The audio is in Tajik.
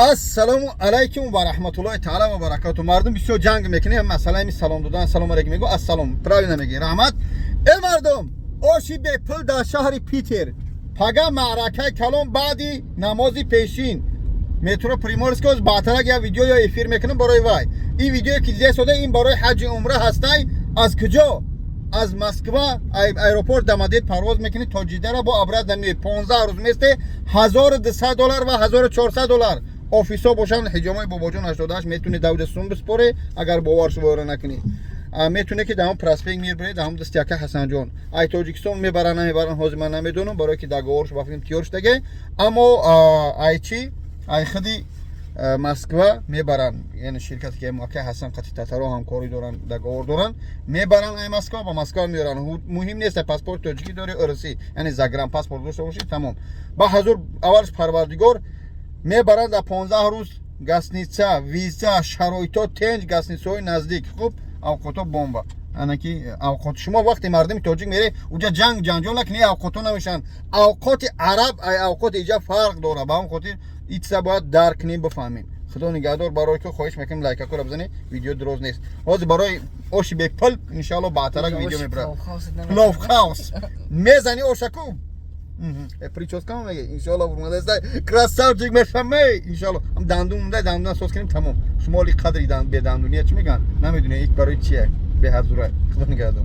Ассалому алайкум ва раҳматуллоҳи таала ва баракату. Мардум бисёр ҷанг мекунем, масъала ами салом додан. Салом алайкум мегӯ, ассалом правильно мегӣ, раҳмат. Э мардум, оши бепул дар шаҳри Питер. Пага маъракаи калон баъди намози пешин, метро Приморскоз. Баъдтарак як видео ё эфир мекунам барои вай. Ин видеое, ки дида сода, ин барои ҳаҷи умра ҳастай. Аз куҷо? Аз Москва, аэропорт Домодедово парвоз мекунӣ то Ҷиддара, бо обратно меои. 15 рӯз месте, 1200 доллар ва 1400 доллар. Офисҳо бошанд, ҳиҷомаи Бобоҷон 88, метавонӣ давда сум биспорӣ, агар бовар шуморо накунӣ. Метавонӣ, ки дар проспект Мир биред, дар ҳам дасти яка Ҳасанҷон. Ай Тоҷикистон мебаранд, намебаранд, ҳозир ман намедонам, барое ки договорш ба филм тиёр шудаге. Аммо ай чӣ, ай худи Москва мебаранд, яъне ширкате ки ака Ҳасан қати татаро ҳамкорӣ доранд, договор доранд, мебаранд, ай Москва ба Москва меоранд. Муҳим нест, паспорт тоҷикӣ дори, русӣ, яъне загранпаспорт дошта бошӣ, тамом. Ба ҳазур аввалш Парвардигор мебаранд. Дар 15 рӯз гостиница, виза, шароито тенҷ, гостиницаҳои наздик, хуб, авқото бомба. Анаки авқот шумо вақте мардуми тоҷик мере уҷа, ҷанг ҷанҷол накунӣ, авқото намешаванд. Авқоти араб ай авқоти иҷа фарқ дорад. Ба ҳамн хотир ин чиза бояд дарк кунем, бифаҳмем. Худо нигаҳдор. Барои ки хоҳиш мекунем, лайкакора бизанед, видео дроз нест. Ҳозир барои оши бепул, иншаалло, баъдтарак видео мебарад. Плов хаус мезани, ошаку прическа меге, иншоалло, бурмадаста красавчик мешаме, иншоалло. Ҳам дандун монда, дандуна соз кунем, тамом. Шумо оли қадри бедандуния чӣ мегӯянд, намедонед, барои чие беҳазура. Худо нигаҳдор.